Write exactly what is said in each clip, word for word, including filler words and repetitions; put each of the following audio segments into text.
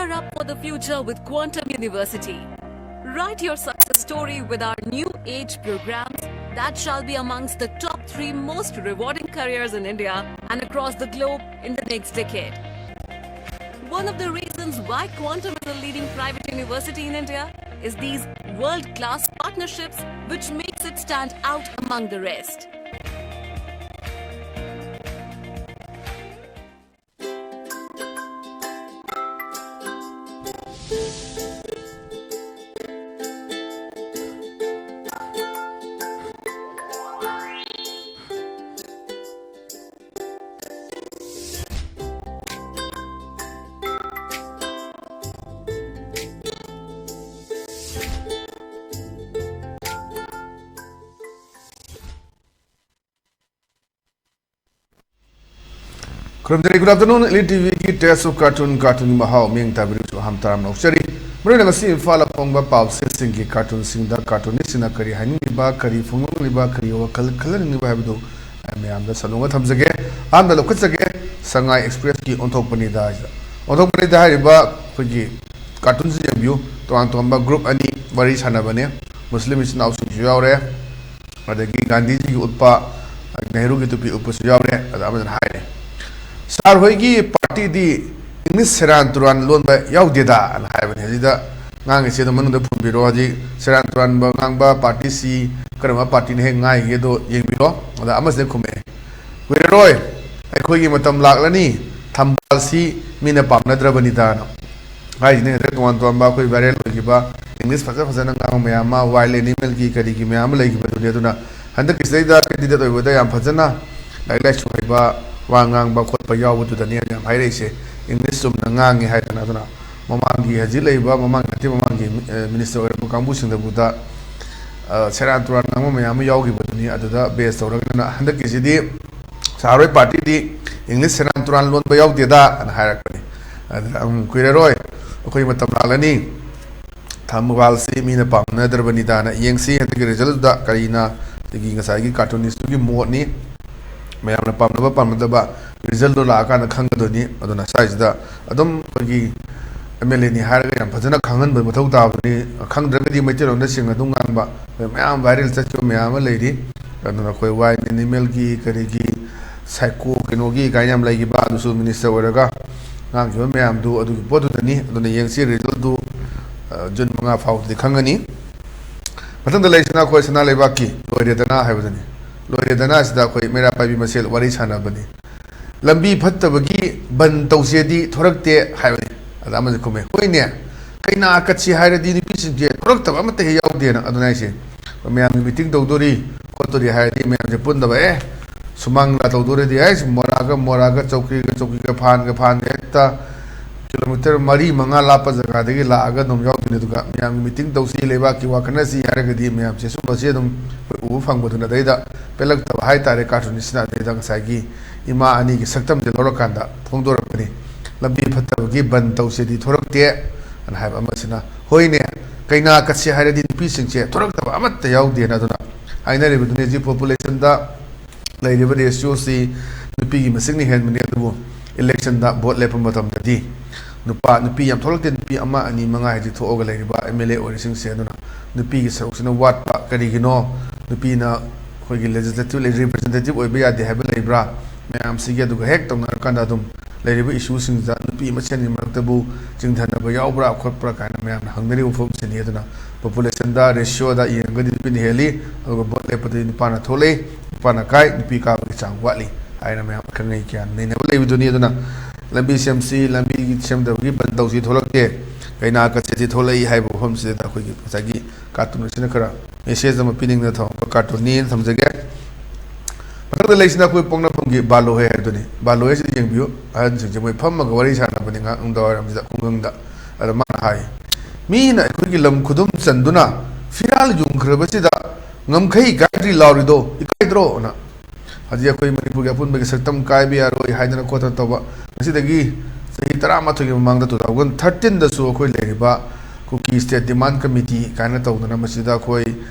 Gear up for the future with Quantum University. Write your success story with our new age programs that shall be amongst the top three most rewarding careers in India and across the globe in the next decade. One of the reasons why Quantum is a leading private university in India is these world class partnerships, which makes it stand out among the rest. ꯈꯨꯔꯨꯝꯖꯔꯤ꯫ Good afternoon, Elite T ꯚꯤꯒꯤ Taste of Cartoon, ꯀꯥꯔꯇꯨꯟꯒꯤ ꯃꯍꯥꯎ ꯃꯤꯠꯌꯦꯡ ꯇꯥꯕꯤꯔꯤꯕꯁꯨ ꯍꯝ ꯇꯥꯔꯝꯅ ꯑꯣꯛꯆꯔꯤ꯫ ꯃꯔꯨꯑꯣꯏꯅ ꯉꯁꯤ ꯏꯝꯐꯥꯜꯗ ꯐꯣꯡꯕ ꯄꯥꯎꯆꯦꯁꯤꯡꯒꯤ ꯀꯥꯔꯇꯨꯟꯁꯤꯡꯗ ꯀꯥꯔꯇꯨꯅꯤꯁꯁꯤꯡꯅ ꯀꯔꯤ ꯍꯥꯏꯅꯤꯡꯂꯤꯕ, ꯀꯔꯤ ꯐꯣꯡꯗꯣꯛꯅꯤꯡꯂꯤꯕ, ꯀꯔꯤ ꯋꯥꯈꯜ ꯈꯜꯍꯟꯅꯤꯡꯂꯤꯕ ꯍꯥꯏꯕꯗꯨ ꯑꯩ ꯃꯌꯥꯝꯗ ꯁꯟꯗꯣꯛꯅ ꯊꯝꯖꯒꯦ꯫ ꯑꯍꯥꯟꯕ ꯂꯧꯈꯠꯆꯒꯦ, ꯁꯉꯥꯏ ꯑꯦꯛꯁꯄ꯭ꯔꯦꯁꯀꯤ ꯑꯣꯟꯊꯣꯛꯄꯅꯤꯗ ꯍꯥꯏꯁꯤꯗ꯫ ꯑꯣꯟꯊꯣꯛꯄꯅꯤꯗ ꯍꯥꯏꯔꯤꯕ ꯑꯩꯈꯣꯏꯒꯤ ꯀꯥꯔꯇꯨꯟꯁꯤ ꯌꯦꯡꯕꯤꯌꯨ꯫ ꯇꯣꯉꯥꯟ ꯇꯣꯉꯥꯟꯕ ꯒ꯭ꯔꯨꯞ ꯑꯅꯤ ꯋꯥꯔꯤ ꯁꯥꯟꯅꯕꯅꯦ꯫ ꯃꯨꯁꯂꯤꯝ ꯏꯆꯤꯟ ꯏꯅꯥꯎꯁꯤꯡꯁꯨ ꯌꯥꯎꯔꯦ, ꯑꯗꯒꯤ ꯒꯥꯟꯙꯤꯖꯤꯒꯤ ꯎꯠꯄ, ꯅꯦꯍꯔꯨꯒꯤ ꯇꯨꯄꯤ ꯎꯞꯄꯁꯨ ꯌꯥꯎꯔꯦ꯫ ꯑꯗ ꯑꯃꯗꯨꯅ ꯍꯥꯏꯔꯦ, "ꯁꯥꯔ ꯍꯣꯏꯒꯤ ꯄꯥꯔꯇꯤꯗꯤ ꯏꯪꯂꯤꯁ ꯁꯦꯔꯥꯟ ꯇꯨꯔꯥꯟ ꯂꯣꯟꯕ ꯌꯥꯎꯗꯦꯗ" ꯑꯅ ꯍꯥꯏꯕꯅꯦ꯫ ꯍꯧꯖꯤꯛꯇ ꯉꯥꯡꯉꯤꯁꯦ ꯑꯗꯨꯝ ꯃꯅꯨꯡꯗ ꯐꯨꯝꯕꯤꯔꯣ꯫ ꯍꯧꯖꯤꯛ ꯁꯦꯔꯥꯟ ꯇꯨꯔꯥꯟꯕ ꯉꯥꯡꯕ ꯄꯥꯔꯇꯤꯁꯤ ꯀꯔꯝꯕ ꯄꯥꯔꯇꯤꯅ ꯍꯦꯛ ꯉꯥꯡꯉꯤꯒꯦꯗꯣ ꯌꯦꯡꯕꯤꯔꯣ꯫ ꯑꯗ ꯑꯃꯁꯤꯅ ꯈꯨꯝꯃꯛꯑꯦ, "ꯀꯨꯏꯔꯔꯣꯏ, ꯑꯩꯈꯣꯏꯒꯤ ꯃꯇꯝ ꯂꯥꯛꯂꯅꯤ, ꯊꯝꯕꯥꯜꯁꯤ ꯃꯤꯅ ꯄꯥꯝꯅꯗ꯭ꯔꯕꯅꯤꯗꯥꯅ" ꯍꯥꯏꯁꯤꯅꯦ꯫ ꯍꯟꯗꯛ ꯇꯣꯉꯥꯟ ꯇꯣꯉꯥꯟꯕ ꯑꯩꯈꯣꯏ ꯚꯥꯏꯔꯦꯜ ꯑꯣꯏꯈꯤꯕ ꯏꯪꯂꯤꯁ ꯐꯖ ꯐꯖꯅ ꯉꯥꯡꯕ ꯃꯌꯥꯝ ꯑꯃ, ꯋꯥꯏꯜ ꯑꯦꯅꯤꯃꯦꯜꯒꯤ ꯀꯔꯤꯒꯤ ꯃꯌꯥꯝ ꯑꯃ ꯂꯩꯈꯤꯕꯗꯨꯅꯤ꯫ ꯑꯗꯨꯅ ꯍꯟꯗꯛꯀꯤꯁꯤꯗꯩꯗ ꯀꯦꯟꯗꯤꯗꯦꯠ ꯑꯣꯏꯕꯗ ꯌꯥꯝ ꯐꯖꯅ ꯂꯥꯏꯔꯤꯛ ꯂꯥꯏꯁꯨ ꯍꯩꯕ, ꯋꯥ ꯉꯥꯡꯕ ꯈꯣꯠꯄ ꯌꯥꯎꯕꯗꯨꯗꯅꯤ ꯌꯥꯝ ꯍꯥꯏꯔꯛꯏꯁꯦ, ꯏꯪꯂꯤꯁ ꯆꯨꯝꯅ ꯉꯥꯡꯉꯤ ꯍꯥꯏꯗꯅ꯫ ꯑꯗꯨꯅ ꯃꯃꯥꯡꯒꯤ, ꯍꯧꯖꯤꯛ ꯂꯩꯔꯤꯕ, ꯃꯃꯥꯡ ꯅꯠꯇꯦ, ꯃꯃꯥꯡꯒꯤ, ꯑ, ꯃꯤꯅꯤꯁꯇꯔ ꯑꯣꯏꯔꯛꯄ ꯀꯥꯡꯕꯨꯁꯤꯡꯗꯕꯨꯗ, ꯑ, ꯁꯦꯔꯥꯟ ꯇꯨꯔꯥꯟ ꯉꯥꯡꯕ ꯃꯌꯥꯝ ꯑꯃ ꯌꯥꯎꯈꯤꯕꯗꯨꯅꯤ꯫ ꯑꯗꯨꯗ ꯕꯦꯖ ꯇꯧꯔꯒꯅ ꯍꯟꯗꯛꯀꯤꯁꯤꯗꯤ ꯁꯥꯔ ꯍꯣꯏ ꯄꯥꯔꯇꯤꯗꯤ ꯏꯪꯂꯤꯁ ꯁꯦꯔꯥꯟ ꯇꯨꯔꯥꯟ ꯂꯣꯟꯕ ꯌꯥꯎꯗꯦꯗ ꯑꯅ ꯍꯥꯏꯔꯛꯄꯅꯤ꯫ ꯑꯗꯨꯅ, "ꯎꯝ, ꯀꯨꯏꯔꯔꯣꯏ, ꯑꯩꯈꯣꯏ ꯃꯇꯝ ꯂꯥꯛꯂꯅꯤ, ꯊꯝꯕꯥꯜꯁꯤ ꯃꯤꯅ ꯄꯥꯝꯅꯗ꯭ꯔꯕꯅꯤꯗꯥꯅ꯫ ꯌꯦꯡꯁꯤ ꯍꯟꯗꯛꯀꯤ ꯔꯤꯖꯜꯗꯨꯗ ꯀꯔꯤꯅ ꯑꯩꯒꯤ ꯉꯁꯥꯏꯒꯤ ꯀꯥꯔꯇꯨꯅꯤꯁꯇꯨꯒꯤ ꯃꯣꯠꯅꯤ, ꯃꯌꯥꯝꯅ ꯄꯥꯝꯅꯕ ꯄꯥꯝꯅꯗꯕ ꯔꯤꯖꯜꯗꯣ ꯂꯥꯛꯑꯀꯥꯟꯗ ꯈꯪꯒꯗꯣꯏꯅꯤ"꯫ ꯑꯗꯨꯅ ꯁ꯭ꯋꯥꯏꯁꯤꯗ ꯑꯗꯨꯝ ꯑꯩꯈꯣꯏꯒꯤ ꯑꯦꯝ ꯑꯦꯜ ꯑꯦꯅꯤ ꯍꯥꯏꯔꯒ ꯌꯥꯝ ꯐꯖꯅ ꯈꯪꯍꯟꯕ ꯃꯊꯧ ꯇꯥꯕꯅꯤ꯫ ꯈꯪꯗ꯭ꯔꯒꯗꯤ ꯃꯩꯇꯩꯂꯣꯟꯗ ꯁꯤꯡ ꯑꯗꯨꯝ ꯉꯥꯡꯕ, ꯑꯩꯈꯣꯏ ꯃꯌꯥꯝ ꯚꯥꯏꯔꯦꯜ ꯆꯠꯈꯤꯕ ꯃꯌꯥꯝ ꯑꯃ ꯂꯩꯔꯤ꯫ ꯑꯗꯨꯅ ꯑꯩꯈꯣꯏ ꯋꯥꯏꯜ ꯑꯦꯅꯤꯃꯦꯜꯒꯤ, ꯀꯔꯤꯒꯤ, ꯁꯥꯏꯀꯣ ꯀꯩꯅꯣꯒꯤ ꯀꯥꯏꯅ ꯌꯥꯝ ꯂꯩꯈꯤꯕ, ꯑꯗꯨꯁꯨ ꯃꯤꯅꯤꯁꯇꯔ ꯑꯣꯏꯔꯒ ꯉꯥꯡꯈꯤꯕ ꯃꯌꯥꯝꯗꯨ ꯑꯗꯨꯒꯤ ꯄꯣꯠꯇꯨꯗꯅꯤ꯫ ꯑꯗꯨꯅ ꯌꯦꯡꯁꯤ, ꯔꯤꯖꯜꯗꯨ, ꯑ, ꯖꯨꯟ ꯃꯉꯥ ꯐꯥꯎꯕꯗꯤ ꯈꯪꯒꯅꯤ꯫ ꯃꯊꯪꯗ ꯂꯩꯔꯤꯁꯤꯅ ꯑꯩꯈꯣꯏ ꯁꯅꯥ ꯂꯩꯕꯥꯛꯀꯤ ꯂꯣꯏꯔꯦꯗꯅ ꯍꯥꯏꯕꯗꯨꯅꯤ꯫ ꯂꯣꯏꯔꯦꯗꯅ ꯑꯁꯤꯗ ꯑꯩꯈꯣꯏ ꯃꯩꯔꯥ ꯄꯥꯏꯕꯤ ꯃꯁꯦꯜ ꯋꯥꯔꯤ ꯁꯥꯟꯅꯕꯅꯤ꯫ "ꯂꯝꯕꯤ ꯐꯠꯇꯕꯒꯤ ꯕꯟ ꯇꯧꯁꯦꯗꯤ ꯊꯣꯔꯛꯇꯦ" ꯍꯥꯏꯕꯅꯤ꯫ ꯑꯗ ꯑꯃꯁꯨ ꯈꯨꯝꯃꯦ, "ꯍꯣꯏꯅꯦ, ꯀꯩꯅꯥ ꯀꯠꯁꯤ ꯍꯥꯏꯔꯗꯤ ꯅꯨꯄꯤꯁꯤꯡꯁꯦ ꯊꯣꯔꯛꯇꯕ ꯑꯃꯠꯇ ꯍꯦꯛ ꯌꯥꯎꯗꯦꯅ"꯫ ꯑꯗꯨꯅ ꯑꯩꯁꯦ ꯃꯌꯥꯝꯒꯤ ꯃꯤꯇꯤꯡ ꯇꯧꯗꯣꯔꯤ ꯈꯣꯠꯇꯣꯔꯤ ꯍꯥꯏꯔꯗꯤ ꯃꯌꯥꯝꯁꯦ ꯄꯨꯟꯗꯕ, ꯑꯦ, ꯁꯨꯃꯥꯡ ꯂꯤꯂꯥ ꯇꯧꯗꯣꯔꯗꯤ, ꯑꯩꯁ, ꯃꯣꯔꯥꯒ ꯃꯣꯔꯥꯒ, ꯆꯧꯀ꯭ꯔꯤꯒ ꯆꯧꯀ꯭ꯔꯤꯒ, ꯐꯥꯟꯒ ꯐꯥꯟꯒ, ꯍꯦꯛꯇ ꯀꯤꯂꯣꯃꯤꯇꯔ ꯃꯔꯤ ꯃꯉꯥ ꯂꯥꯞꯄ ꯖꯒꯥꯗꯒꯤ ꯂꯥꯛꯑꯒ ꯑꯗꯨꯝ ꯌꯥꯎꯗꯣꯏꯅꯤ꯫ ꯑꯗꯨꯒ ꯃꯌꯥꯝꯒꯤ ꯃꯤꯇꯤꯡ ꯇꯧꯁꯤ, ꯂꯩꯕꯥꯛꯀꯤ ꯋꯥ ꯈꯟꯅꯁꯤ ꯍꯥꯏꯔꯒꯗꯤ ꯃꯌꯥꯝꯁꯦ ꯁꯨꯝꯕꯁꯦ ꯑꯗꯨꯝ ꯑꯩꯈꯣꯏ ꯎꯕ ꯐꯪꯕꯗꯨꯅ ꯑꯗꯩꯗ ꯄꯦꯜꯂꯛꯇꯕ ꯍꯥꯏꯇꯥꯔꯦ꯫ ꯀꯥꯔꯇꯨꯅꯤꯁꯁꯤꯅ ꯑꯗꯩꯗ ꯉꯁꯥꯏꯒꯤ ꯏꯃꯥ ꯑꯅꯤꯒꯤ ꯁꯛꯇꯝꯁꯦ ꯂꯧꯔꯀꯥꯟꯗ ꯐꯣꯡꯗꯣꯔꯛꯄꯅꯤ꯫ "ꯂꯝꯕꯤ ꯐꯠꯇꯕꯒꯤ ꯕꯟ ꯇꯧꯁꯦꯗꯤ ꯊꯣꯔꯛꯇꯦ" ꯑꯅ ꯍꯥꯏꯕ ꯑꯃꯁꯤꯅ, "ꯍꯣꯏꯅꯦ, ꯀꯩꯅꯥ ꯀꯠꯁꯦ ꯍꯥꯏꯔꯗꯤ ꯅꯨꯄꯤꯁꯤꯡꯁꯦ ꯊꯣꯔꯛꯇꯕ ꯑꯃꯠꯇ ꯌꯥꯎꯗꯦꯅ" ꯑꯗꯨꯅ ꯍꯥꯏꯅꯔꯤꯕꯗꯨꯅꯤ꯫ ꯍꯧꯖꯤꯛ ꯄꯣꯄꯨꯂꯦꯁꯟꯗ ꯂꯩꯔꯤꯕ ꯔꯦꯁꯤꯑꯣꯁꯤ ꯅꯨꯄꯤꯒꯤ ꯃꯁꯤꯡꯅ ꯍꯦꯟꯕꯅꯤ, ꯑꯗꯨꯕꯨ ꯏꯂꯦꯛꯁꯟꯗ ꯚꯣꯠ ꯂꯦꯞꯄ ꯃꯇꯝꯗꯗꯤ ꯅꯨꯄꯥ, ꯅꯨꯄꯤ ꯌꯥꯝ ꯊꯣꯛꯂꯛꯇꯦ꯫ ꯅꯨꯄꯤ ꯑꯃ, ꯑꯅꯤ, ꯃꯉꯥ ꯍꯥꯏꯁꯤ ꯊꯣꯛꯑꯒ ꯂꯩꯔꯤꯕ ꯑꯦꯝ ꯑꯦꯜ ꯑꯦ ꯑꯣꯏꯔꯤꯁꯤꯡꯁꯦ꯫ ꯑꯗꯨꯅ ꯅꯨꯄꯤꯒꯤ ꯁꯔꯨꯛꯁꯤꯅ ꯋꯥꯠꯄ ꯀꯔꯤꯒꯤꯅꯣ? ꯅꯨꯄꯤꯅ ꯑꯩꯈꯣꯏꯒꯤ ꯂꯦꯖꯤꯁꯂꯦꯇꯤꯚ ꯔꯤꯄ꯭ꯔꯖꯦꯟꯇꯦꯇꯤꯚ ꯑꯣꯏꯕ ꯌꯥꯗꯦ ꯍꯥꯏꯕ ꯂꯩꯕ꯭ꯔꯥ? ꯃꯌꯥꯝꯁꯤꯒꯤ ꯑꯗꯨꯒ ꯍꯦꯛ ꯇꯧꯅꯔꯀꯥꯟꯗ ꯑꯗꯨꯝ ꯂꯩꯔꯤꯕ ꯏꯁꯨꯁꯤꯡꯁꯤꯗ ꯅꯨꯄꯤ ꯃꯁꯦꯟꯒꯤ ꯃꯔꯛꯇꯕꯨ ꯆꯤꯡꯊꯅꯕ ꯌꯥꯎꯕ꯭ꯔꯥ ꯈꯣꯠꯄ꯭ꯔꯥ ꯀꯥꯏꯅ ꯃꯌꯥꯝꯅ ꯍꯪꯅꯔꯤꯕ ꯋꯥꯐꯝꯁꯤꯅꯤ꯫ ꯑꯗꯨꯅ ꯄꯣꯄꯨꯂꯦꯁꯟꯗ ꯔꯦꯁꯤꯑꯣꯗ ꯌꯦꯡꯉꯒꯗꯤ ꯅꯨꯄꯤꯅ ꯍꯦꯜꯂꯤ, ꯑꯗꯨꯒ ꯚꯣꯠ ꯂꯦꯞꯄꯗꯗꯤ ꯅꯨꯄꯥꯅ ꯊꯣꯛꯂꯛꯏ, ꯅꯨꯄꯥꯅ ꯀꯥꯏ, ꯅꯨꯄꯤ ꯀꯥꯕꯒꯤ ꯆꯥꯡ ꯋꯥꯠꯂꯤ ꯍꯥꯏꯅ ꯃꯌꯥꯝ ꯑꯈꯪ ꯑꯍꯩ ꯀꯌꯥ ꯅꯩꯅꯕ ꯂꯩꯕꯗꯨꯅꯤ꯫ ꯑꯗꯨꯅ ꯂꯝꯕꯤ ꯁꯦꯝꯁꯤ, ꯂꯝꯕꯤ ꯁꯦꯝꯗꯕꯒꯤ ꯕꯟ ꯇꯧꯁꯤ ꯊꯣꯛꯂꯛꯇꯦ, ꯀꯩꯅꯥ ꯀꯠꯁꯦꯗꯤ ꯊꯣꯛꯂꯛꯏ ꯍꯥꯏꯕ ꯋꯥꯐꯝꯁꯤꯗ ꯑꯩꯈꯣꯏꯒꯤ ꯉꯁꯥꯏꯒꯤ ꯀꯥꯔꯇꯨꯟ ꯑꯁꯤꯅ ꯈꯔ ꯃꯦꯁꯦꯖ ꯑꯃ ꯄꯤꯅꯤꯡꯗꯅ ꯊꯝꯃꯛꯄ ꯀꯥꯔꯇꯨꯟꯅꯤꯅ ꯊꯝꯖꯒꯦ꯫ ꯃꯊꯪꯗ ꯂꯩꯁꯤꯅ ꯑꯩꯈꯣꯏ ꯄꯣꯛꯅꯐꯝꯒꯤ ꯕꯥꯂꯣꯍꯦ ꯍꯥꯏꯕꯗꯨꯅꯤ꯫ ꯕꯥꯂꯣꯍꯦꯁꯤꯗ ꯌꯦꯡꯕꯤꯌꯨ, ꯑꯍꯟꯁꯤꯡꯁꯦ ꯃꯣꯏ ꯐꯝꯃꯒ ꯋꯥꯔꯤ ꯁꯥꯟꯅꯕꯅꯤ ꯉꯥꯏꯍꯥꯛ ꯅꯨꯡꯗꯥꯡꯋꯥꯏꯔꯝꯁꯤꯗ ꯈꯨꯡꯒꯪꯗ꯫ ꯑꯗ ꯃꯥꯅ ꯍꯥꯏ, "ꯃꯤꯅ ꯑꯩꯈꯣꯏꯒꯤ ꯂꯝ ꯈꯨꯗꯨꯝ ꯆꯟꯗꯨꯅ ꯐꯤꯔꯥꯜ ꯌꯨꯡꯈ꯭ꯔꯕꯁꯤꯗ ꯉꯝꯈꯩ ꯀꯥꯏꯗ꯭ꯔꯤ ꯂꯥꯎꯔꯤꯗꯣ ꯏꯀꯥꯏꯗ꯭ꯔꯣꯅ?" ꯍꯧꯖꯤꯛ ꯑꯩꯈꯣꯏ ꯃꯅꯤꯄꯨꯔꯒꯤ ꯑꯄꯨꯟꯕꯒꯤ ꯁꯛꯇꯝ ꯀꯥꯏꯕ ꯌꯥꯔꯣꯏ ꯍꯥꯏꯗꯅ ꯈꯣꯠꯇꯅ ꯇꯧꯕ, ꯉꯁꯤꯗꯒꯤ ꯆꯍꯤ ꯇꯔꯥꯃꯥꯊꯣꯏꯒꯤ ꯃꯃꯥꯡꯗ, ꯇꯨ ꯊꯥꯎꯖꯟ ꯊꯥꯔꯇꯤꯟꯗꯁꯨ ꯑꯩꯈꯣꯏ ꯂꯩꯔꯤꯕ ꯀꯨꯀꯤ ꯁ꯭ꯇꯦꯠ ꯗꯤꯃꯥꯟ ꯀꯃꯤꯇꯤ ꯀꯥꯏꯅ ꯇꯧꯗꯅ ꯃꯁꯤꯗ ꯑꯩꯈꯣꯏ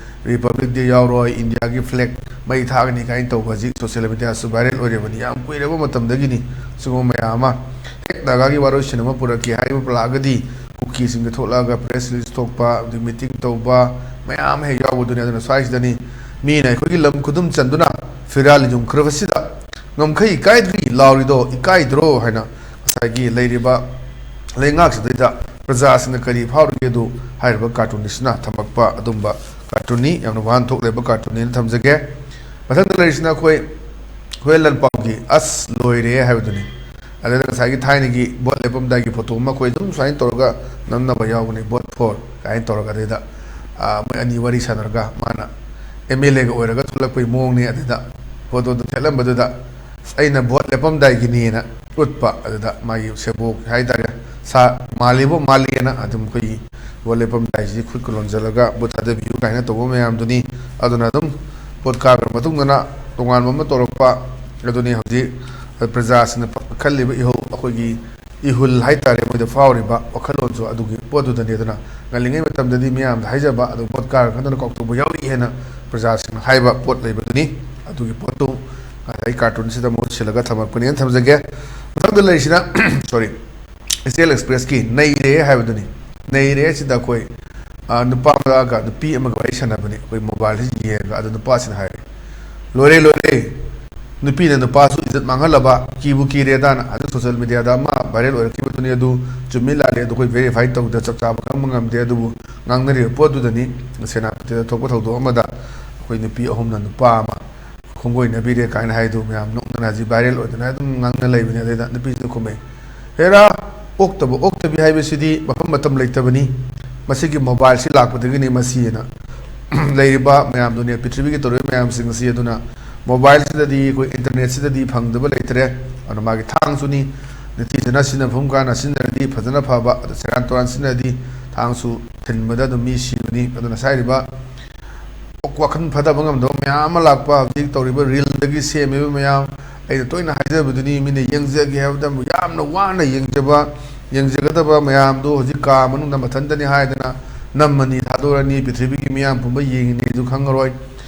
ꯔꯤꯄꯕ꯭ꯂꯤꯛ ꯗꯦ ꯌꯥꯎꯔꯣꯏ, ꯏꯟꯗꯤꯌꯥꯒꯤ ꯐ꯭ꯂꯦꯒ ꯃꯩ ꯊꯥꯒꯅꯤ ꯀꯥꯏꯅ ꯇꯧꯕ ꯍꯧꯖꯤꯛ ꯁꯣꯁꯤꯌꯦꯜ ꯃꯦꯗꯤꯌꯥꯁꯨ ꯚꯥꯏꯔꯦꯜ ꯑꯣꯏꯔꯤꯕꯅꯤ꯫ ꯌꯥꯝ ꯀꯨꯏꯔꯕ ꯃꯇꯝꯗꯒꯤꯅꯤ ꯁꯤꯒꯨꯝꯕ ꯃꯌꯥꯝ ꯑꯃ꯫ ꯍꯦꯛ ꯅꯥꯒꯥꯒꯤ ꯋꯥꯔꯣꯏꯁꯤꯟ ꯑꯃ ꯄꯨꯔꯛꯀꯦ ꯍꯥꯏꯕ ꯄꯨꯔꯛꯑꯒꯗꯤ ꯀꯨꯀꯤꯁꯤꯡꯒ ꯊꯣꯛꯂꯛꯑꯒ ꯄ꯭ꯔꯦꯁ ꯔꯤꯂꯤꯁ ꯊꯣꯛꯄ, ꯑꯗꯩ ꯃꯤꯇꯤꯡ ꯇꯧꯕ ꯃꯌꯥꯝ ꯑꯃ ꯍꯦꯛ ꯌꯥꯎꯕꯗꯨꯅꯤ꯫ ꯑꯗꯨꯅ ꯁ꯭ꯋꯥꯏꯁꯤꯗꯅꯤ ꯃꯤꯅ ꯑꯩꯈꯣꯏꯒꯤ ꯂꯝ ꯈꯨꯗꯨꯝ ꯆꯟꯗꯨꯅ ꯐꯤꯔꯥꯜ ꯌꯨꯝꯈ꯭ꯔꯕꯁꯤꯗ ꯉꯝꯈꯩ ꯏꯀꯥꯏꯗ꯭ꯔꯤ ꯂꯥꯎꯔꯤꯗꯣ ꯏꯀꯥꯏꯗ꯭ꯔꯣ ꯍꯥꯏꯅ ꯉꯁꯥꯏꯒꯤ ꯂꯩꯔꯤꯕ ꯂꯩꯉꯥꯛꯁꯤꯗꯩꯗ ꯄ꯭ꯔꯖꯥꯁꯤꯡꯅ ꯀꯔꯤ ꯐꯥꯎꯔꯤꯒꯦ ꯑꯗꯨ ꯍꯥꯏꯔꯤꯕ ꯀꯥꯔꯇꯨꯟ ꯑꯁꯤꯅ ꯊꯝꯃꯛꯄ ꯑꯗꯨꯝꯕ ꯀꯥꯔꯇꯨꯟꯅꯤ꯫ ꯌꯥꯝꯅ ꯋꯥꯍꯟꯊꯣꯛ ꯂꯩꯕ ꯀꯥꯔꯇꯨꯟꯅꯤꯅ ꯊꯝꯖꯒꯦ꯫ ꯃꯊꯪꯗ ꯂꯩꯔꯤꯁꯤꯅ ꯑꯩꯈꯣꯏ ꯍꯨꯌꯦꯟ ꯂꯥꯟꯄꯥꯎꯒꯤ "ꯑꯁ ꯂꯣꯏꯔꯦ" ꯍꯥꯏꯕꯗꯨꯅꯤ꯫ ꯑꯗꯨꯗ ꯉꯁꯥꯏꯒꯤ ꯊꯥꯏꯅꯒꯤ ꯚꯣꯠ ꯂꯦꯞꯄꯝꯗꯥꯏꯒꯤ ꯐꯣꯇꯣ ꯑꯃ ꯑꯩꯈꯣꯏ ꯑꯗꯨꯝ ꯁꯨꯃꯥꯏꯅ ꯇꯧꯔꯒ ꯅꯝꯅꯕ ꯌꯥꯎꯕꯅꯤ, "ꯚꯣꯠ ꯐꯣꯔ" ꯀꯥꯏꯅ ꯇꯧꯔꯒ꯫ ꯑꯗꯩꯗ, ꯑ, ꯃꯣꯏ ꯑꯅꯤ ꯋꯥꯔꯤ ꯁꯥꯟꯅꯔꯒ ꯃꯥꯅ ꯑꯦꯝ ꯑꯦꯜ ꯑꯦꯒ ꯑꯣꯏꯔꯒ ꯊꯣꯛꯂꯛꯄꯒꯤ ꯃꯑꯣꯡꯅꯤ꯫ ꯑꯗꯨꯗ ꯐꯣꯇꯣꯗꯣ ꯊꯦꯠꯂꯝꯕꯗꯨꯗ ꯑꯩꯅ ꯚꯣꯠ ꯂꯦꯞꯄꯝꯗꯥꯏꯒꯤꯅꯦꯅ ꯎꯠꯄ꯫ ꯑꯗꯨꯗ ꯃꯥꯒꯤ ꯁꯦꯕꯣꯛ ꯍꯥꯏꯇꯥꯔꯦ, ꯁꯥ ꯃꯥꯜꯂꯤꯕꯣ ꯃꯥꯜꯂꯤꯑꯅ ꯑꯗꯨꯝ ꯑꯩꯈꯣꯏꯒꯤ ꯚꯣꯠ ꯂꯦꯞꯄꯝꯗꯥꯏꯁꯤꯗꯤ ꯈꯨꯠꯀ ꯂꯣꯟꯖꯜꯂꯒ "ꯚꯣꯠ ꯊꯥꯗꯕꯤꯌꯨ" ꯀꯥꯏꯅ ꯇꯧꯕ ꯃꯌꯥꯝꯗꯨꯅꯤ꯫ ꯑꯗꯨꯅ ꯑꯗꯨꯝ ꯚꯣꯠ ꯀꯥꯈ꯭ꯔ ꯃꯇꯨꯡꯗꯅ ꯇꯣꯉꯥꯟꯕ ꯑꯃ ꯇꯧꯔꯛꯄ꯫ ꯑꯗꯨꯅꯤ ꯍꯧꯖꯤꯛ ꯄ꯭ꯔꯖꯥꯁꯤꯡꯅ ꯄꯥꯈꯠꯂꯤꯕ ꯏꯍꯧ, ꯑꯩꯈꯣꯏꯒꯤ ꯏꯍꯨꯜ ꯍꯥꯏꯇꯥꯔꯦ, ꯃꯣꯏꯗ ꯐꯥꯎꯔꯤꯕ ꯋꯥꯈꯜꯂꯣꯟꯁꯨ ꯑꯗꯨꯒꯤ ꯄꯣꯠꯇꯨꯗꯅꯤ꯫ ꯑꯗꯨꯅ ꯉꯜꯂꯤꯉꯩ ꯃꯇꯝꯗꯗꯤ ꯃꯤꯌꯥꯝꯗ ꯍꯥꯏꯖꯕ, ꯑꯗꯨ ꯚꯣꯠ ꯀꯥꯔ ꯈꯛꯇꯅ ꯀꯥꯎꯊꯣꯛꯄ ꯌꯥꯎꯔꯤ ꯍꯥꯏꯅ ꯄ꯭ꯔꯖꯥꯁꯤꯡꯅ ꯍꯥꯏꯕ ꯄꯣꯠ ꯂꯩꯕꯗꯨꯅꯤ꯫ ꯑꯗꯨꯒꯤ ꯄꯣꯠꯇꯨ ꯉꯁꯥꯏ ꯀꯥꯔꯇꯨꯟꯁꯤꯗ ꯃꯍꯨꯠ ꯁꯤꯜꯂꯒ ꯊꯝꯃꯛꯄꯅꯦꯅ ꯊꯝꯖꯒꯦ꯫ ꯃꯊꯪꯗ ꯂꯩꯔꯤꯁꯤꯅ, ꯁꯣꯔꯤ, ꯏꯆꯦꯜ ꯑꯦꯛꯁꯄ꯭ꯔꯦꯁꯀꯤ "ꯅꯩꯔꯦ" ꯍꯥꯏꯕꯗꯨꯅꯤ꯫ "ꯅꯩꯔꯦ" ꯑꯁꯤꯗ ꯑꯩꯈꯣꯏ, ꯑ, ꯅꯨꯄꯥ ꯑꯃꯒ ꯅꯨꯄꯤ ꯑꯃꯒ ꯋꯥꯔꯤ ꯁꯥꯟꯅꯕꯅꯤ꯫ ꯑꯩꯈꯣꯏ ꯃꯣꯕꯥꯏꯜꯁꯤ ꯌꯦꯡꯉꯒ ꯑꯗꯨ ꯅꯨꯄꯥꯁꯤꯅ ꯍꯥꯏꯔꯦ, "ꯂꯣꯏꯔꯦ, ꯂꯣꯏꯔꯦ, ꯅꯨꯄꯤꯅ ꯅꯨꯄꯥꯁꯨ ꯏꯖꯠ ꯃꯥꯡꯍꯜꯂꯕ, ꯀꯤꯕꯨ ꯀꯤꯔꯦꯗꯥꯅ"꯫ ꯍꯧꯖꯤꯛ ꯁꯣꯁꯦꯜ ꯃꯦꯗꯤꯌꯥꯗ ꯑꯃ ꯚꯥꯏꯔꯦꯜ ꯑꯣꯏꯔꯛꯈꯤꯕꯗꯨꯅꯤ꯫ ꯑꯗꯨ ꯆꯨꯝꯃꯤ ꯂꯥꯜꯂꯤ ꯑꯗꯨ ꯑꯩꯈꯣꯏ ꯚꯦꯔꯤꯐꯥꯏ ꯇꯧꯗ ꯆꯞ ꯆꯥꯕ ꯈꯪꯕ ꯉꯝꯗꯦ꯫ ꯑꯗꯨꯕꯨ ꯉꯥꯡꯅꯔꯤꯕ ꯄꯣꯠꯇꯨꯗꯅꯤ, ꯁꯦꯅꯥꯄꯇꯤꯗ ꯊꯣꯛꯄ ꯊꯧꯗꯣꯛ ꯑꯃꯗ ꯑꯩꯈꯣꯏ ꯅꯨꯄꯤ ꯑꯍꯨꯝꯅ ꯅꯨꯄꯥ ꯑꯃ ꯈꯣꯡꯒꯣꯏꯅꯕꯤꯔꯦ ꯀꯥꯏꯅ ꯍꯥꯏꯗꯨ ꯃꯌꯥꯝ ꯅꯣꯛꯅꯅ ꯍꯧꯖꯤꯛ ꯚꯥꯏꯔꯦꯜ ꯑꯣꯏꯗꯅ ꯑꯗꯨꯝ ꯉꯥꯡꯅ ꯂꯩꯕꯅꯤ꯫ ꯑꯗꯩꯗ ꯅꯨꯄꯤꯁꯤꯅ ꯈꯨꯝꯃꯛꯏ, "ꯍꯦꯔꯥ, ꯑꯣꯛꯇꯕ ꯑꯣꯛꯇꯕꯤ ꯍꯥꯏꯕꯁꯤꯗꯤ ꯃꯐꯝ ꯃꯇꯝ ꯂꯩꯇꯕꯅꯤ꯫ ꯃꯁꯤꯒꯤ ꯃꯣꯕꯥꯏꯜꯁꯤ ꯂꯥꯛꯄꯗꯒꯤꯅꯤ ꯃꯁꯤꯅ ꯂꯩꯔꯤꯕ ꯃꯌꯥꯝꯗꯨꯅꯦ, ꯄ꯭ꯔꯤꯊꯤꯕꯤꯒꯤ ꯇꯧꯔꯤꯕ ꯃꯌꯥꯝꯁꯤꯡ ꯑꯁꯤ꯫ ꯑꯗꯨꯅ ꯃꯣꯕꯥꯏꯜꯁꯤꯗꯗꯤ, ꯑꯩꯈꯣꯏ ꯏꯟꯇꯔꯅꯦꯠꯁꯤꯗꯗꯤ ꯐꯪꯗꯕ ꯂꯩꯇ꯭ꯔꯦ꯫ ꯑꯗꯨꯅ ꯃꯥꯒꯤ ꯊꯥꯡꯁꯨꯅꯤ, ꯅꯤꯡꯊꯤꯖꯅ ꯁꯤꯖꯤꯟꯅꯐꯝ ꯀꯥꯟꯗ ꯁꯤꯖꯤꯟꯅꯔꯗꯤ ꯐꯖꯅ ꯐꯕ, ꯑꯗꯨ ꯁꯦꯔꯥꯟ ꯇꯨꯔꯥꯟ ꯁꯤꯖꯤꯟꯅꯔꯗꯤ ꯊꯥꯡꯁꯨ ꯊꯤꯟꯕꯗ ꯑꯗꯨꯝ ꯃꯤ ꯁꯤꯕꯅꯤ"꯫ ꯑꯗꯨꯅ ꯁꯥꯏꯔꯤꯕ ꯋꯥꯈꯜ ꯐꯗꯕ ꯉꯝꯗꯕ ꯃꯌꯥꯝ ꯑꯃ ꯂꯥꯛꯄ, ꯍꯧꯖꯤꯛ ꯇꯧꯔꯤꯕ ꯔꯤꯜꯗꯒꯤ ꯁꯦꯝꯃꯤꯕ ꯃꯌꯥꯝ, ꯑꯩꯅ ꯇꯣꯏꯅ ꯍꯥꯏꯖꯕꯗꯨꯅꯤ, ꯃꯤꯅ ꯌꯦꯡꯖꯒꯦ ꯍꯥꯏꯕꯗ ꯌꯥꯝꯅ ꯋꯥꯅ ꯌꯦꯡꯖꯕ, ꯌꯦꯡꯖꯒꯗꯕ ꯃꯌꯥꯝꯗꯨ ꯍꯧꯖꯤꯛ ꯀꯥ ꯃꯅꯨꯡꯗ ꯃꯊꯟꯇꯅꯤ ꯍꯥꯏꯗꯅ ꯅꯝꯃꯅꯤ, ꯊꯥꯗꯣꯔꯅꯤ, ꯄ꯭ꯔꯤꯊꯤꯕꯤꯒꯤ ꯃꯤꯌꯥꯝ ꯄꯨꯝꯕ ꯌꯦꯡꯉꯤꯅꯤ ꯍꯥꯏꯁꯨ ꯈꯪꯉꯔꯣꯏ,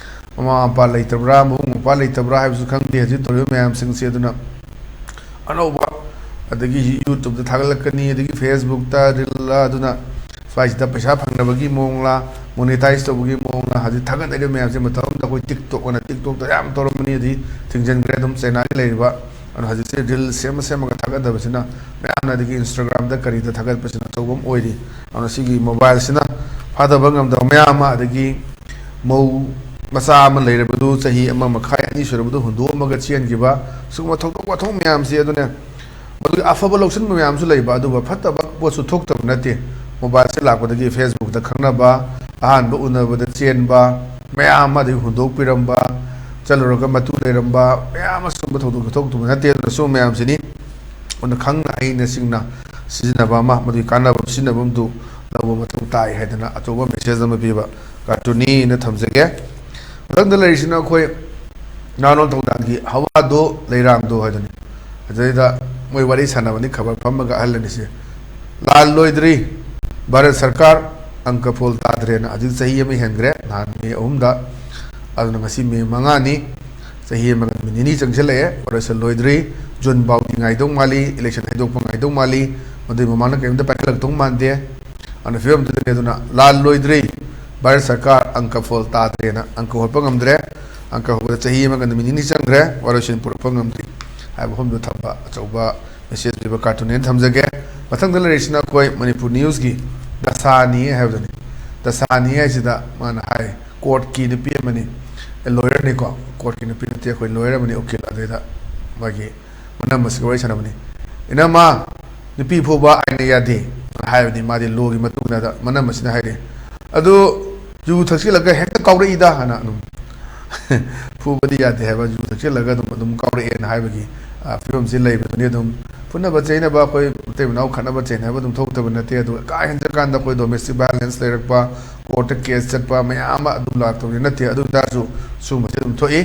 ꯃꯃꯥ ꯃꯄꯥ ꯂꯩꯇꯕ꯭ꯔꯥ, ꯃꯕꯨꯡ ꯃꯧꯄ꯭ꯋꯥ ꯂꯩꯇꯕ꯭ꯔꯥ ꯍꯥꯏꯕꯁꯨ ꯈꯪꯗꯦ ꯍꯧꯖꯤꯛ ꯇꯧꯔꯤꯕ ꯃꯌꯥꯝꯁꯤꯡꯁꯦ꯫ ꯑꯗꯨꯅ ꯑꯅꯧꯕ ꯑꯗꯒꯤ YouTube-ꯇ ꯊꯥꯒꯠꯂꯛꯀꯅꯤ, ꯑꯗꯒꯤ Facebook-ꯇ ꯔꯤꯜꯂ, ꯑꯗꯨꯅ ꯁ꯭ꯋꯥꯏꯁꯤꯗ ꯄꯩꯁꯥ ꯐꯪꯅꯕꯒꯤ ꯃꯑꯣꯡꯂ, ꯃꯣꯅꯤꯇꯥꯏꯁ ꯇꯧꯕꯒꯤ ꯃꯑꯣꯡꯂ, ꯍꯧꯖꯤꯛ ꯊꯥꯒꯠꯅꯔꯤꯕ ꯃꯌꯥꯝꯁꯦ ꯃꯇꯝ ꯑꯃꯗ ꯑꯩꯈꯣꯏ TikTok ꯑꯅ TikTok-ꯇ ꯌꯥꯝ ꯇꯧꯔꯝꯕꯅꯤ, ꯑꯗꯒꯤ ꯊꯤꯡꯖꯤꯟꯈ꯭ꯔꯦ ꯑꯗꯨꯝ ꯆꯩꯅꯥꯒꯤ ꯂꯩꯔꯤꯕ꯫ ꯑꯗꯨꯅ ꯍꯧꯖꯤꯛꯁꯦ ꯔꯤꯜ ꯁꯦꯝꯃ ꯁꯦꯝꯃꯒ ꯊꯥꯒꯠꯅꯕꯁꯤꯅ ꯃꯌꯥꯝꯅ ꯑꯗꯒꯤ Instagram-ꯗ ꯀꯔꯤꯗ ꯊꯥꯒꯠꯄꯁꯤꯅ ꯑꯆꯧꯕ ꯑꯃ ꯑꯣꯏꯔꯤ꯫ ꯑꯗꯨꯅ ꯁꯤꯒꯤ ꯃꯣꯕꯥꯏꯜꯁꯤꯅ ꯐꯥꯊꯕ ꯉꯝꯗꯕ ꯃꯌꯥꯝ ꯑꯃ, ꯑꯗꯒꯤ ꯃꯧ ꯃꯆꯥ ꯑꯃ ꯂꯩꯔꯕꯗꯨ ꯆꯍꯤ ꯑꯃ ꯃꯈꯥꯏ ꯑꯅꯤ ꯁꯨꯔꯕꯗꯨ ꯍꯨꯟꯗꯣꯛꯑꯝꯃꯒ ꯆꯦꯟꯈꯤꯕ, ꯁꯤꯒꯨꯝꯕ ꯊꯧꯗꯣꯛ ꯋꯥꯊꯣꯛ ꯃꯌꯥꯝꯁꯤ ꯑꯗꯨꯅ ꯃꯗꯨꯒꯤ ꯑꯐꯕ ꯂꯧꯁꯤꯟꯕ ꯃꯌꯥꯝꯁꯨ ꯂꯩꯕ, ꯑꯗꯨꯒ ꯐꯠꯇꯕ ꯄꯣꯠꯁꯨ ꯊꯣꯛꯇꯕ ꯅꯠꯇꯦ꯫ ꯃꯣꯕꯥꯏꯜꯁꯦ ꯂꯥꯛꯄꯗꯒꯤ Facebook-ꯇ ꯈꯪꯅꯕ, ꯑꯍꯥꯟꯕ ꯎꯅꯕꯗ ꯆꯦꯟꯕ ꯃꯌꯥꯝ ꯑꯃ, ꯑꯗꯒꯤ ꯍꯨꯟꯗꯣꯛꯄꯤꯔꯝꯕ, ꯆꯠꯂꯨꯔꯒ ꯃꯇꯨ ꯂꯩꯔꯝꯕ ꯃꯌꯥꯝ ꯑꯃ, ꯁꯨꯝꯕ ꯊꯧꯗꯣꯛ ꯊꯣꯛꯇꯕ ꯅꯠꯇꯦ꯫ ꯑꯗꯨꯅ ꯁꯨꯝꯕ ꯃꯌꯥꯝꯁꯤꯅꯤ ꯑꯗꯨꯅ ꯈꯪꯅ ꯍꯩꯅ ꯁꯤꯡꯅ ꯁꯤꯖꯤꯟꯅꯕ ꯑꯃ, ꯃꯗꯨꯒꯤ ꯀꯥꯟꯅꯕ ꯁꯤꯖꯤꯟꯅꯐꯝꯗꯨ ꯂꯧꯕ ꯃꯊꯧ ꯇꯥꯏ ꯍꯥꯏꯗꯅ ꯑꯆꯧꯕ ꯃꯦꯁꯦꯖ ꯑꯃ ꯄꯤꯕ ꯀꯥꯔꯇꯨꯟꯅꯤꯅ ꯊꯝꯖꯒꯦ꯫ ꯃꯊꯪꯗ ꯂꯩꯔꯤꯁꯤꯅ ꯑꯩꯈꯣꯏ ꯅꯍꯥꯔꯣꯜ ꯊꯧꯗꯥꯡꯒꯤ ꯍꯋꯥꯗꯣ ꯂꯩꯔꯥꯡꯗꯣ ꯍꯥꯏꯗꯨꯅꯤ꯫ ꯑꯗꯨꯗꯩꯗ ꯃꯣꯏ ꯋꯥꯔꯤ ꯁꯥꯟꯅꯕꯅꯤ, ꯈꯕꯔ ꯐꯝꯃꯒ ꯑꯍꯜ ꯑꯅꯤꯁꯦ꯫ ꯂꯥꯜ ꯂꯣꯏꯗ꯭ꯔꯤ, ꯚꯥꯔꯠ ꯁꯔꯀꯥꯔ ꯑꯪꯀ ꯐꯣꯜ ꯇꯥꯗ꯭ꯔꯦꯅ ꯍꯧꯖꯤꯛ ꯆꯍꯤ ꯑꯃ ꯍꯦꯟꯈ꯭ꯔꯦ, ꯅꯍꯥꯟ ꯃꯦ ꯑꯍꯨꯝꯗ꯫ ꯑꯗꯨꯅ ꯉꯁꯤ ꯃꯦ ꯃꯉꯥꯅꯤ, ꯆꯍꯤ ꯑꯃꯒ ꯅꯨꯃꯤꯠ ꯅꯤꯅꯤ ꯆꯪꯁꯤꯜꯂꯛꯑꯦ, ꯚꯥꯔꯠꯁꯦ ꯂꯣꯏꯗ꯭ꯔꯤ꯫ ꯖꯨꯟ ꯐꯥꯎꯗꯤ ꯉꯥꯏꯗꯧ ꯃꯥꯜꯂꯤ, ꯏꯂꯦꯛꯁꯟ ꯍꯥꯏꯗꯣꯛꯄ ꯉꯥꯏꯗꯧ ꯃꯥꯜꯂꯤ꯫ ꯃꯗꯨꯒꯤ ꯃꯃꯥꯡꯗ ꯀꯔꯤꯝꯇ ꯄꯥꯏꯈꯠꯂꯛꯇꯧ ꯃꯥꯟꯗꯦ꯫ ꯑꯗꯨꯅ ꯐꯤꯕꯝꯗꯨꯗꯅꯦ꯫ ꯑꯗꯨꯅ ꯂꯥꯜ ꯂꯣꯏꯗ꯭ꯔꯤ, ꯚꯥꯔꯠ ꯁꯔꯀꯥꯔ ꯑꯪꯀ ꯐꯣꯜ ꯇꯥꯗ꯭ꯔꯦꯅ ꯑꯪꯀ ꯍꯣꯠꯄ ꯉꯝꯗ꯭ꯔꯦ꯫ ꯑꯪꯀ ꯍꯣꯠꯄꯗ ꯆꯍꯤ ꯑꯃꯒ ꯅꯨꯃꯤꯠ ꯅꯤꯅꯤ ꯆꯪꯈ꯭ꯔꯦ, ꯋꯥꯔꯣꯏꯁꯤꯟ ꯄꯨꯔꯛꯄ ꯉꯝꯗ꯭ꯔꯤ ꯍꯥꯏꯕ ꯋꯥꯐꯝꯗꯨ ꯊꯝꯕ ꯑꯆꯧꯕ ꯃꯦꯁꯦꯖ ꯄꯤꯕ ꯀꯥꯔꯇꯨꯟꯅꯦꯅ ꯊꯝꯖꯒꯦ꯫ ꯃꯊꯪꯗ ꯂꯩꯔꯤꯁꯤꯅ ꯑꯩꯈꯣꯏ ꯃꯅꯤꯄꯨꯔ ꯅ꯭ꯌꯨꯁꯀꯤ ꯗꯁꯥꯅꯤ ꯍꯥꯏꯕꯗꯨꯅꯤ꯫ ꯗꯁꯥꯅꯤ ꯍꯥꯏꯁꯤꯗ ꯃꯥꯅ ꯍꯥꯏ, ꯀꯣꯔꯠꯀꯤ ꯅꯨꯄꯤ ꯑꯃꯅꯤ, ꯂꯣꯌꯔꯅꯤꯀꯣ, ꯀꯣꯔꯠꯀꯤ ꯅꯨꯄꯤ ꯅꯠꯇꯦ, ꯑꯩꯈꯣꯏ ꯂꯣꯌꯔ ꯑꯃꯅꯤ, ꯎꯀꯤꯜ꯫ ꯑꯗꯩꯗ ꯃꯥꯒꯤ ꯃꯅꯝꯃꯁꯤꯒ ꯋꯥꯔꯤ ꯁꯥꯟꯅꯕꯅꯤ꯫ "ꯏꯅꯝꯃ, ꯅꯨꯄꯤ ꯐꯨꯕ ꯑꯥꯏꯟꯅ ꯌꯥꯗꯦ" ꯍꯥꯏꯕꯅꯤ꯫ ꯃꯥꯗꯤ ꯂꯣꯒꯤ ꯃꯇꯨꯡ ꯏꯟꯅꯗ ꯃꯅꯝꯃ ꯑꯁꯤꯅ ꯍꯥꯏꯔꯦ꯫ "ꯑꯗꯨ ꯌꯨ ꯊꯛꯆꯤꯜꯂꯒ ꯍꯦꯛꯇ ꯀꯥꯎꯔꯛꯏꯗ" ꯍꯥꯏꯅ ꯑꯗꯨꯝ ꯐꯨꯕꯗꯤ ꯌꯥꯗꯦ ꯍꯥꯏꯕ, ꯌꯨ ꯊꯛꯆꯤꯜꯂꯒ ꯑꯗꯨꯝ, ꯑꯗꯨꯝ ꯀꯥꯎꯔꯛꯑꯦꯅ ꯍꯥꯏꯕꯒꯤ, ꯑ, ꯐꯤꯕꯝꯁꯤ ꯂꯩꯕꯗꯨꯅꯤ꯫ ꯑꯗꯨꯝ ꯐꯨꯅꯕ ꯆꯩꯅꯕ, ꯑꯩꯈꯣꯏ ꯃꯇꯩ ꯃꯅꯥꯎ ꯈꯠꯅꯕ ꯆꯩꯅꯕ ꯑꯗꯨꯝ ꯊꯣꯛꯇꯕ ꯅꯠꯇꯦ꯫ ꯑꯗꯨꯒ ꯀꯥ ꯍꯦꯟꯖꯀꯥꯟꯗ ꯑꯩꯈꯣꯏ ꯗꯣꯃꯦꯁꯇꯤꯛ ꯚꯥꯏꯑꯣꯂꯦꯟꯁ ꯂꯩꯔꯛꯄ, ꯀꯣꯔꯠꯇ ꯀꯦꯁ ꯆꯠꯄ ꯃꯌꯥꯝ ꯑꯃ ꯑꯗꯨꯝ ꯂꯥꯛꯇꯕꯗꯤ ꯅꯠꯇꯦ꯫ ꯑꯗꯨ ꯑꯣꯏ ꯇꯥꯔꯁꯨ ꯁꯤꯒꯨꯝꯕꯁꯦ ꯑꯗꯨꯝ ꯊꯣꯛꯏ꯫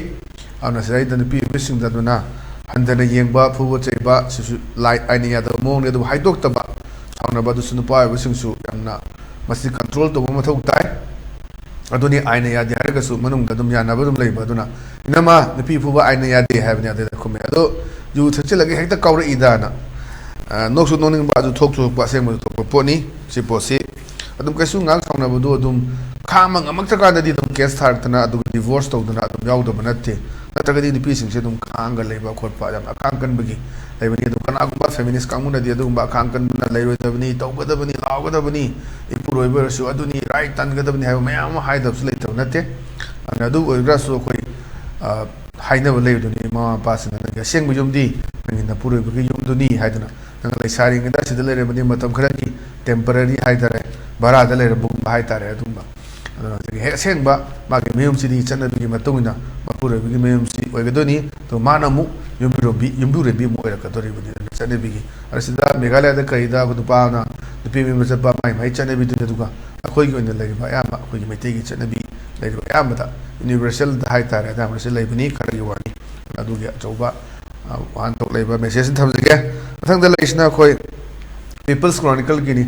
ꯑꯗꯨꯅ ꯁꯤꯗꯩꯗ ꯅꯨꯄꯤ ꯑꯣꯏꯕꯁꯤꯡꯗ ꯑꯗꯨꯅ ꯍꯟꯊꯅ ꯌꯦꯡꯕ, ꯐꯨꯕ ꯆꯩꯕ, ꯁꯤꯁꯨ ꯂꯥꯏ, ꯑꯥꯏꯟꯅ ꯌꯥꯗꯕ ꯃꯑꯣꯡꯅꯤ꯫ ꯑꯗꯨꯕꯨ ꯍꯥꯏꯗꯣꯛꯇꯕ, ꯁꯥꯎꯅꯕ ꯑꯗꯨꯁꯨ ꯅꯨꯄꯥ ꯑꯣꯏꯕꯁꯤꯡꯁꯨ ꯌꯥꯝꯅ ꯃꯁꯤ ꯀꯟꯇ꯭ꯔꯣꯜ ꯇꯧꯕ ꯃꯊꯧ ꯇꯥꯏ꯫ ꯑꯗꯨꯅꯤ, ꯑꯥꯏꯟꯅ ꯌꯥꯗꯦ ꯍꯥꯏꯔꯒꯁꯨ ꯃꯅꯨꯡꯗ ꯑꯗꯨꯝ ꯌꯥꯅꯕ ꯑꯗꯨꯝ ꯂꯩꯕ꯫ ꯑꯗꯨꯅ "ꯏꯅꯝꯃ, ꯅꯨꯄꯤ ꯐꯨꯕ ꯑꯥꯏꯟꯅ ꯌꯥꯗꯦ" ꯍꯥꯏꯕꯅꯤ꯫ ꯑꯗꯨꯗ ꯈꯨꯝꯃꯦ, "ꯑꯗꯣ ꯌꯨ ꯊꯛꯆꯤꯜꯂꯒ ꯍꯦꯛꯇ ꯀꯥꯎꯔꯛꯏꯗꯅ" ꯑ, ꯅꯣꯛꯁꯨ ꯅꯣꯛꯅꯤꯡꯕ, ꯑꯗꯨ ꯊꯣꯛꯁꯨ ꯊꯣꯛꯄ, ꯑꯁꯦꯡꯕꯁꯨ ꯊꯣꯛꯄ ꯄꯣꯠꯅꯤ꯫ ꯁꯤ ꯄꯣꯠꯁꯤ ꯑꯗꯨꯝ ꯀꯩꯁꯨ ꯉꯥꯏꯍꯥꯛ ꯁꯥꯎꯅꯕꯗꯨ ꯑꯗꯨꯝ ꯈꯥꯡꯕ ꯉꯝꯃꯛꯇ꯭ꯔꯀꯥꯟꯗꯗꯤ ꯑꯗꯨꯝ ꯀꯦꯁ ꯊꯥꯔꯛꯇꯅ ꯑꯗꯨꯒ ꯗꯤꯚꯣꯔꯁ ꯇꯧꯗꯅ ꯑꯗꯨꯝ ꯌꯥꯎꯗꯕ ꯅꯠꯇꯦ꯫ ꯅꯠꯇ꯭ꯔꯒꯗꯤ ꯅꯨꯄꯤꯁꯤꯡꯁꯦ ꯑꯗꯨꯝ ꯈꯥꯡꯒ ꯂꯩꯕ ꯈꯣꯠꯄ ꯌꯥꯝ ꯑꯈꯥꯡ ꯀꯟꯕꯒꯤ ꯂꯩꯕꯅꯤ꯫ ꯑꯗꯨ ꯀꯅꯥꯒꯨꯝꯕ ꯐꯦꯃꯤꯅꯤꯁ ꯀꯥꯡꯕꯨꯅꯗꯤ ꯑꯗꯨꯒꯨꯝꯕ ꯑꯈꯥꯡ ꯀꯟꯕꯅ ꯂꯩꯔꯣꯏꯗꯕꯅꯤ, ꯇꯧꯒꯗꯕꯅꯤ, ꯂꯥꯎꯒꯗꯕꯅꯤ, ꯏꯄꯨꯔꯣꯏꯕ ꯑꯣꯏꯔꯁꯨ ꯑꯗꯨꯅꯤ, ꯔꯥꯏꯠ ꯇꯥꯟꯒꯗꯕꯅꯤ ꯍꯥꯏꯕ ꯃꯌꯥꯝ ꯑꯃ ꯍꯥꯏꯗꯕꯁꯨ ꯂꯩꯇꯕ ꯅꯠꯇꯦ꯫ ꯑꯗꯨꯅ ꯑꯗꯨ ꯑꯣꯏꯔꯒꯁꯨ ꯑꯩꯈꯣꯏ, ꯑ, ꯍꯥꯏꯅꯕ ꯂꯩꯕꯗꯨꯅꯤ, ꯃꯃꯥ ꯃꯄꯥꯁꯤꯡꯅ "ꯅꯪꯒꯤ ꯑꯁꯦꯡꯕ ꯌꯨꯝꯗꯤ ꯅꯪꯒꯤ ꯅꯄꯨꯔꯣꯏꯕꯒꯤ ꯌꯨꯝꯗꯨꯅꯤ" ꯍꯥꯏꯗꯅ꯫ ꯅꯪ ꯂꯩꯁꯥꯔꯤꯉꯩꯗ ꯑꯁꯤꯗ ꯂꯩꯔꯕꯗꯤ ꯃꯇꯝ ꯈꯔꯒꯤ ꯇꯦꯝꯄꯔꯔꯤ ꯍꯥꯏꯇꯥꯔꯦ, ꯚꯔꯥꯗ ꯂꯩꯔꯝꯕꯒꯨꯝꯕ ꯍꯥꯏꯇꯥꯔꯦ, ꯑꯗꯨꯒꯨꯝꯕ꯫ ꯑꯗꯨꯅ ꯍꯧꯖꯤꯛꯀꯤ ꯍꯦꯛ ꯑꯁꯦꯡꯕ ꯃꯥꯒꯤ ꯃꯌꯨꯝꯁꯤꯗꯤ ꯆꯠꯅꯕꯤꯒꯤ ꯃꯇꯨꯡ ꯏꯟꯅ ꯃꯄꯨꯔꯣꯏꯕꯒꯤ ꯃꯌꯨꯝꯁꯤ ꯑꯣꯏꯒꯗꯣꯏꯅꯤ꯫ ꯑꯗꯣ ꯃꯥꯅ ꯑꯃꯨꯛ ꯌꯨꯝꯕꯨꯔꯣꯝꯕꯤ, ꯌꯨꯝꯕꯨꯔꯦꯝꯕꯤ ꯑꯃꯨꯛ ꯑꯣꯏꯔꯛꯀꯗꯣꯔꯤꯕꯅꯤ꯫ ꯑꯗꯨꯅ ꯆꯠꯅꯕꯤꯒꯤ, ꯑꯗ ꯁꯤꯗ ꯃꯦꯘꯥꯂꯌꯥꯗ ꯀꯔꯤꯗ ꯑꯩꯈꯣꯏ ꯅꯨꯄꯥꯅ ꯅꯨꯄꯤ ꯃꯌꯨꯝꯗ ꯆꯠꯄ ꯃꯥꯏ ꯃꯥꯏ ꯆꯠꯅꯕꯤꯗꯨꯅꯤ꯫ ꯑꯗꯨꯒ ꯑꯩꯈꯣꯏꯒꯤ ꯑꯣꯏꯅ ꯂꯩꯔꯤꯕ ꯑꯌꯥꯝꯕ ꯑꯩꯈꯣꯏꯒꯤ ꯃꯩꯇꯩꯒꯤ ꯆꯠꯅꯕꯤ ꯂꯩꯔꯤꯕ ꯑꯌꯥꯝꯕꯗ ꯌꯨꯅꯤꯚꯔꯁꯦꯜꯗ ꯍꯥꯏꯇꯥꯔꯦ, ꯑꯌꯥꯝꯕꯁꯤ ꯂꯩꯕꯅꯤ, ꯈꯔꯒꯤ ꯋꯥꯅꯤ꯫ ꯑꯗꯨꯒꯤ ꯑꯆꯧꯕ, ꯑ, ꯋꯥꯍꯟꯊꯣꯛ ꯂꯩꯕ ꯃꯦꯁꯦꯖ ꯑꯃ ꯊꯝꯖꯒꯦ꯫ ꯃꯊꯪꯗ ꯂꯩꯔꯤꯁꯤꯅ ꯑꯩꯈꯣꯏ ꯄꯤꯄꯜꯁ ꯀ꯭ꯔꯣꯅꯤꯀꯜꯒꯤꯅꯤ꯫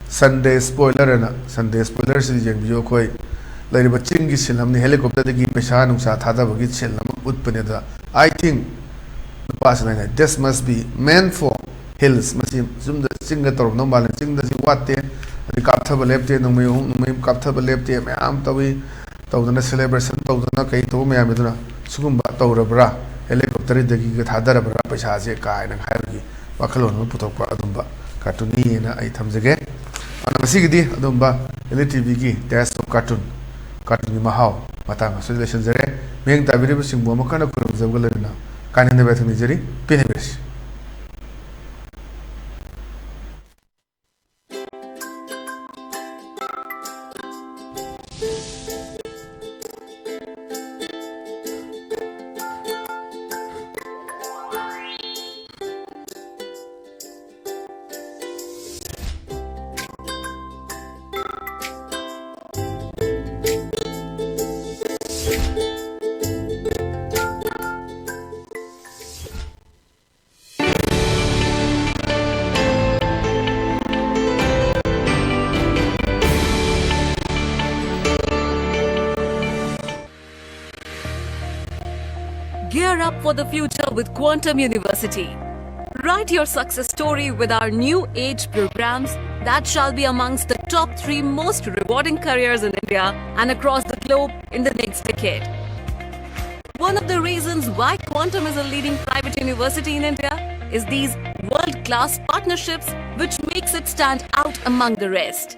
ꯁꯟꯗꯦ ꯁ꯭ꯄꯣꯏꯂꯔ ꯑꯅ, ꯁꯟꯗꯦ ꯁ꯭ꯄꯣꯏꯂꯔꯁꯤꯗꯤ ꯌꯦꯡꯕꯤꯌꯨ꯫ ꯑꯩꯈꯣꯏ ꯂꯩꯔꯤꯕ ꯆꯤꯡꯒꯤ ꯁꯤꯟ ꯑꯃꯅꯤ, ꯍꯦꯂꯤꯀꯣꯞꯇꯔꯗꯒꯤ ꯄꯩꯁꯥ ꯅꯨꯡꯁꯥ ꯊꯥꯗꯕꯒꯤ ꯁꯤꯟ ꯑꯃ ꯎꯠꯄꯅꯦ꯫ ꯑꯗ "I think" ꯅꯨꯄꯥꯁꯤꯅ ꯍꯥꯏꯅ, "This must be meant for hills", ꯃꯁꯤ ꯆꯨꯝꯗ ꯆꯤꯡꯗ ꯇꯧꯔꯝꯗꯧ ꯃꯥꯜꯂꯦ, ꯆꯤꯡꯗ ꯁꯤ ꯋꯥꯠꯇꯦ꯫ ꯑꯗꯩ ꯀꯥꯞꯊꯕ ꯂꯦꯞꯇꯦ, ꯅꯣꯡꯃꯩ ꯑꯍꯨꯝ ꯅꯣꯡꯃꯩ ꯀꯥꯞꯊꯕ ꯂꯦꯞꯇꯦ, ꯃꯌꯥꯝ ꯇꯧꯏ꯫ ꯇꯧꯗꯅ, ꯁꯦꯂꯦꯕ꯭ꯔꯦꯁꯟ ꯇꯧꯗꯅ ꯀꯩ ꯇꯧꯕ ꯃꯌꯥꯝꯗꯨꯅ ꯁꯤꯒꯨꯝꯕ ꯇꯧꯔꯕ꯭ꯔꯥ, ꯍꯦꯂꯤꯀꯣꯞꯇꯔꯗꯒꯤꯒ ꯊꯥꯗꯔꯕ꯭ꯔꯥ ꯄꯩꯁꯥꯁꯦ ꯀꯥꯏꯅ ꯍꯥꯏꯕꯒꯤ ꯋꯥꯈꯜꯂꯣꯟ ꯑꯃ ꯄꯨꯊꯣꯛꯄ ꯑꯗꯨꯝꯕ ꯀꯥꯔꯇꯨꯟꯅꯤꯅ ꯑꯩ ꯊꯝꯖꯒꯦ꯫ ꯑꯗꯨꯅ ꯉꯁꯤꯒꯤꯗꯤ ꯑꯗꯨꯝꯕ ꯑꯦꯜ ꯏ ꯇꯤ ꯚꯤꯒꯤ Taste of Cartoon, ꯀꯥꯔꯇꯨꯟꯒꯤ ꯃꯍꯥꯎ ꯃꯇꯥꯡ ꯑꯁꯤꯗ ꯂꯣꯏꯁꯤꯟꯖꯔꯦ꯫ ꯃꯤꯠꯌꯦꯡ ꯇꯥꯕꯤꯔꯤꯕꯁꯤꯡꯕꯨ ꯑꯃꯨꯛ ꯍꯟꯅ ꯈꯨꯔꯨꯝꯖꯕꯒ ꯂꯣꯏꯅꯅ ꯀꯥꯏꯅꯅꯕ ꯊꯝꯖꯔꯤ꯫ ꯄꯦꯟꯅꯕꯤꯔꯁꯤ꯫ Gear up for the future with Quantum University. Write your success story with our new age programs that shall be amongst the top three most rewarding careers in India and across the globe in the next decade. One of the reasons why Quantum is a leading private university in India is these world class partnerships, which makes it stand out among the rest.